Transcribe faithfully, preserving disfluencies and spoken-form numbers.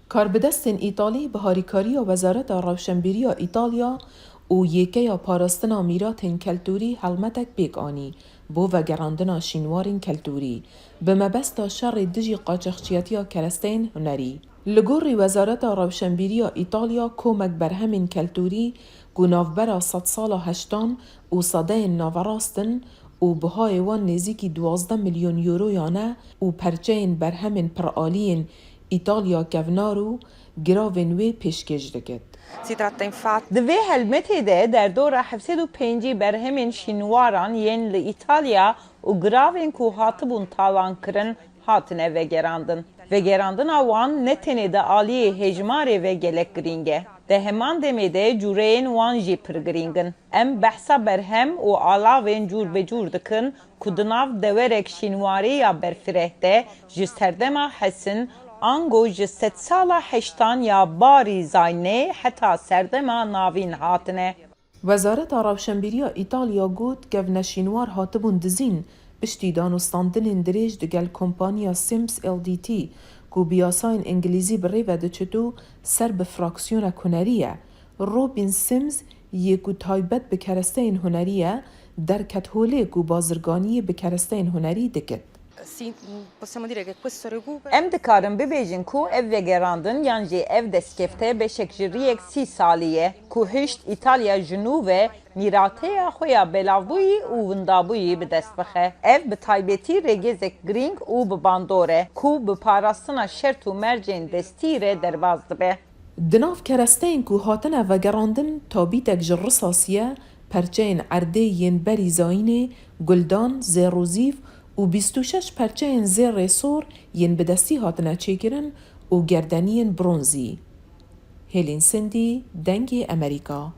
Karbidestên Îtalî bi harîkariya Wezareta Rewşenbîriya Îtalya û Yêkeya Parastina Mîratên Keltûrî helmetek pêk anî bo vegerandina şînwarên keltûrî bi mebesta şerê dijî qaçaxçiyetiya keresteyên hunerî. Li gorî Wezareta Rewşenbîriya Îtalya, komek berhemên keltûrî ku navbera sedsala heştan û sedeyên naverast in û bihayê wan nêzîkî duwazdeh milyon euroyan e û perçeyên berhemên piralî yên Îtalya kevnar û giravên wê pêşkêş dikit. Di vê helmetê de derdora heft sed û pêncî berhemên şînwaran yên li Îtalya û giravên ku hatibûn talankirin hatine vegerandin. Vegerandina wan ne tenê di aliyê hejmarê ve gelek girîng e. Di heman demê de cûreyên wan jî pir girîng in. Em behsa berhem û alavên cûr be cûr dikin ku di nav dewerek şînwarê ya berfireh de ji serdema hesin ango ji sedsala heştan ya barî zaynê heta serdema navîn hatine. Wezareta Rewşenbîriya Îtalya got, kevne şînwar hatibûn dizîn piştî danûstandinên dirêj digel kompaniya Sims Ldt ku bi yasayên îngilîzî bi rê ve diçit û ser bi fraksiyonek hunerî ye. Robin Sims yê ku taybet bi keresteyên hunerî ye, derket holê ku bazirganiyê bi keresteyên hunerî dikit. Em dikarin bibêjin ku ev vegerandin yan jî ev destkefte beşek ji riyek sî salî ye ku hişt Îtalya ji nû ve mîrateya xwe ya belavbûyî û windabûyî bi dest bixe. Ev bi taybetî rêgezek girîng û bi bandor e ku bi parastina şert û mercên destî re derbas dibe. Di nav keresteyên ku hatine vegerandin, tabîtek ji risasî ye, perçeyên erdê yên berî zayînê, guldan, zêr û zîv û bîst û şeş perçeyên zêrê sor yên bi destî hatine çêkirin û gerdeniyên bronzî. Hêlîn Sindî, Dengê Emerîka.